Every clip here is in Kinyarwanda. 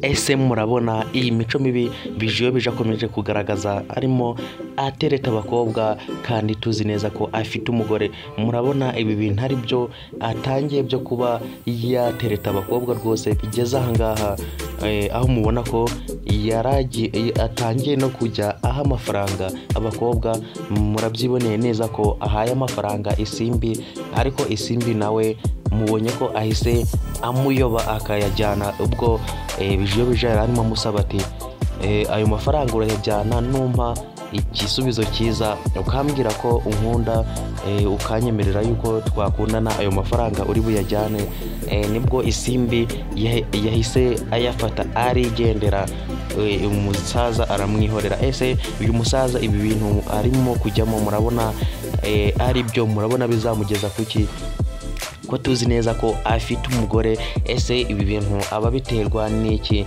Ese murabona iyi mico mibi Bijiyobija akomeje kugaragaza arimo atereta abakobwa kandi tuzi neza ko afite umugore? Murabona ibi bintu ari byo atangiye byo kuba yatereta abakobwa rwose bigeze aha ngaha, aho mubona ko atangiye no kujya aha amafaranga abakobwa. Murabyiboneye neza ko ahaye amafaranga Isimbi, ariko Isimbi nawe mubonye ko ahise amuyoba akayajyana. Ubwo Bijiyobija yari arimo amusaba ati ayo mafaranga urayajyana numpa igisubizo cyiza, ukambwira ko unkunda, ukanyemerera yuko twakundana, ayo mafaranga uri buyajyane. Nibwo Isimbi yahise ayafata arigendera, umusaza aramwihorera. Ese uyu musaza ibi bintu arimo kujyamo murabona ari byo? Murabona bizamugeza kuki ko tuzi neza ko afite umugore? Ese ibi bintu aba biterwa n'iki?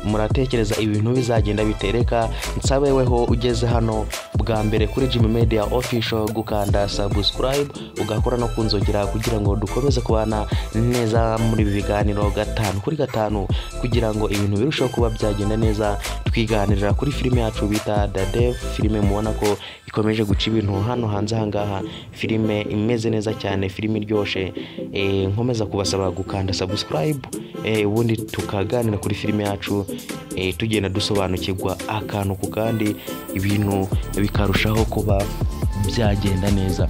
Muratekereza ibintu bizagenda bitereka? Nsabeweho ugeze hano bwa mbere kuri Jimmy Media Official gukanda subscribe, ugakora no kunzogera kugira ngo dukomeze kubana neza muri ibi biganiro 5 kuri 5, kugira ngo ibintu birusheho kuba byagenda neza. Twiganirira kuri filime yacu bita The Dev, filime mubona ko ikomeje guca ibintu hano hanze aha ngaha, filime imeze neza cyane, filime iryoshe. Nkomeza kubasaba gukanda subscribe, ubundi tukaganira kuri filime yacu, tugenda dusobanukirwa akantu ku kandi, ibintu bikarushaho kuba byagenda neza.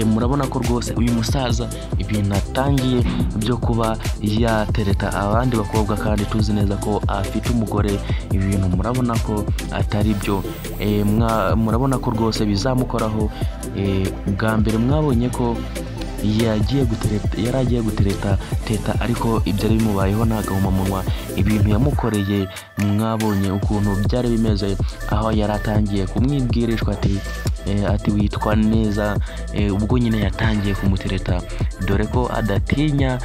Murabona ko rwose uyu musaza ibintu atangiye byo kuba yatereta abandi bakobwa kandi tuzi neza ko afite umugore, ibintu murabona ko atari byo. Murabona ko rwose bizamukoraho. Bwa mbere mwabonye ko yaragiye gutereta Teta, ariko ibyo ari bimubayeho ntagahomamunwa. Ibintu yamukoreye mwabonye ukuntu byari bimeze, aho yari atangiye kumwibwirishwa ati witwa neza. Ubwo nyine yatangiye kumutereta, dore ko adatinya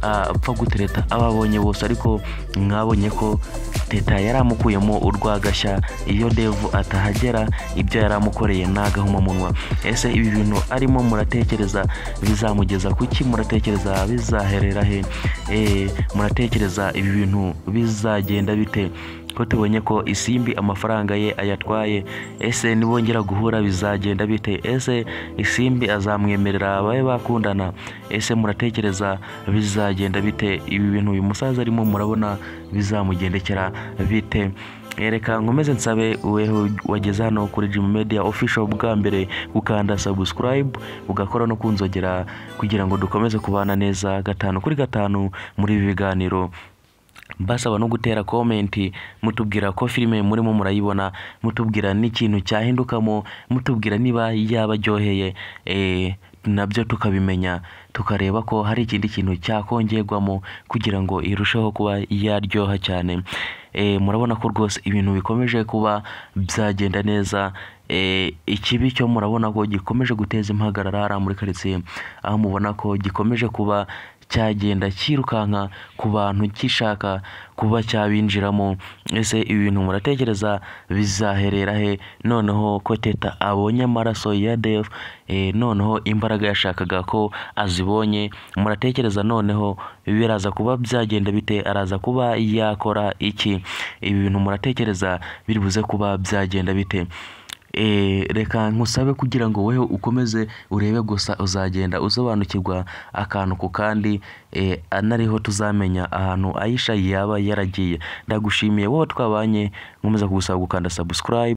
apfa gutereta ababonye bose, ariko mwabonye ko Teta yaramukuyemo urwagashya. Iyo Devu atahagera ibyo yaramukoreye ntagahomamunwa. Ese ibi bintu arimo muratekereza bizamugeza kuki? Muratekereza bizaherera he? Muratekereza ibi bintu bizagenda bite ko tubonye ko Isimbi amafaranga ye ayatwaye? Ese nibongera guhura bizagenda bite? Ese Isimbi azamwemerera babe bakundana? Ese muratekereza bizagenda bite? Ibi bintu uyu musaza arimo murabona bizamugendekera bite? Reka nkomeze nsabe weho wageze hano kuri Jimmy Media Official bwa mbere gukanda subscribe, ugakora no kunzogera kugira ngo dukomeze kubana neza 5 kuri 5 muri ibi biganiro. Mbasaba no gutera comment mutubwira ko filime murimo murayibona, mutubwira n'ikintu cyahindukamo, mutubwira niba yabaryoheye, nabyo tukabimenya, tukareba ko hari ikindi kintu cyakongerwamo kugira ngo irusheho kuba yaryoha cyane. Murabona ko rwose ibintu bikomeje kuba byagenda neza. Ikibi cyo murabona ko gikomeje guteza impagarara hariya muri karitsiye, aho mubona ko gikomeje kuba cyagenda cyirukanka ku bantu gishaka kuba cyabinjiramo. Ese ibintu muratekereza bizaherera he? Noneho ko Teta abonye amaraso ya Dev, noneho imbaraga yashakaga ko azibonye, muratekereza noneho biraza kuba byagenda bite? Araza kuba yakora iki? Ibi bintu muratekereza biri buze kuba byagenda bite? Reka nkusabe kugira ngo weho ukomeze urebe gusa, uzagenda usobanukirwa akantu ku kandi, anariho tuzamenya ahantu Aisha yaba yaragiye. Ndagushimiye wowe twabanye, nkomeza kugusaba gukanda subscribe.